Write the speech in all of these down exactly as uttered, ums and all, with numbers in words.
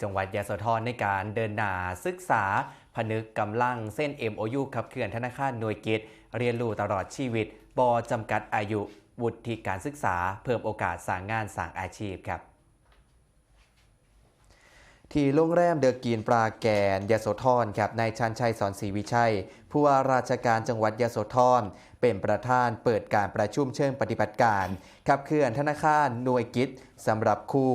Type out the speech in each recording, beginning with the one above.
จังหวัดยโสธรในการเดินหน้าศึกษา ผนึกกำลังเซ็น เอ็มโอยู ขับเคลื่อนธนาคารหน่วยกิจ เรียนรู้ตลอดชีวิต บ่จำกัดอายุ วุฒิการศึกษา เพิ่มโอกาสสร้างงานสร้างอาชีพครับ ที่โรงแรมเดอะกรีนปราแกนยโสธรครับ นายชันชัย สอนศรีวิชัย ผู้ว่าราชการจังหวัดยโสธร เป็นประธานเปิดการประชุมเชิงปฏิบัติการ ขับเคลื่อนธนาคารหน่วยกิจสำหรับครู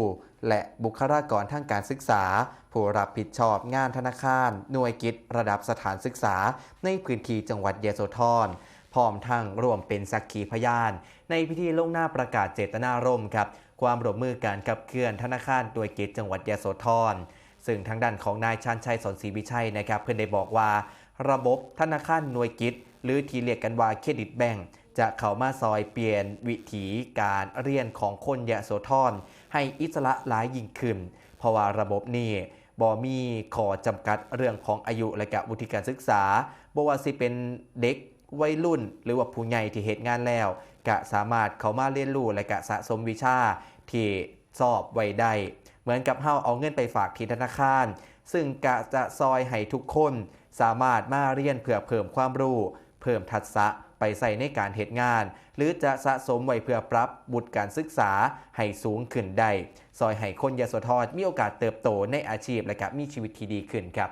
และบุคลากรทางการศึกษา ผู้รับผิดชอบงานธนาคารหน่วยกิจระดับสถานศึกษา ในพื้นที่จังหวัดยโสธร พร้อมทั้งร่วมเป็นสักขีพยาน ในพิธีลงนามประกาศเจตนารมณ์ครับ ความร่วมมือการขับเคลื่อนธนาคารหน่วยกิจจังหวัดยโสธร ซึ่งทางด้านของนายชันชัย สอนศรีวิชัยนะครับ เพิ่นได้บอกว่า ระบบธนาคารหน่วยกิจ หรือที่เรียกกันว่าเครดิตแบงก์ จะเข้ามาซอยเปลี่ยนวิถีการเรียนของคนยโสธร ให้อิสระหลายยิ่งขึ้น เพราะว่าระบบนี้บ่มีข้อจำกัดเรื่องของอายุและกะวุฒิการศึกษา บ่ว่าสิเป็นเด็กวัยรุ่น หรือว่าผู้ใหญ่ที่เฮ็ดงานแล้ว กะสามารถเข้ามาเรียนรู้และกะสะสมวิชาที่สอบไว้ได้ เหมือนกับเฮาเอาเงินไปฝากที่ธนาคาร ซึ่งกะจะซอยให้ทุกคนสามารถมาเรียนเพื่อเพิ่มความรู้ เพิ่มทักษะไปใช้ในการเฮ็ดงาน หรือจะสะสมไว้เพื่อปรับวุฒิการศึกษาให้สูงขึ้นได้ ซอยให้คนยโสธรมีโอกาสเติบโตในอาชีพและกะมีชีวิตที่ดีขึ้นครับ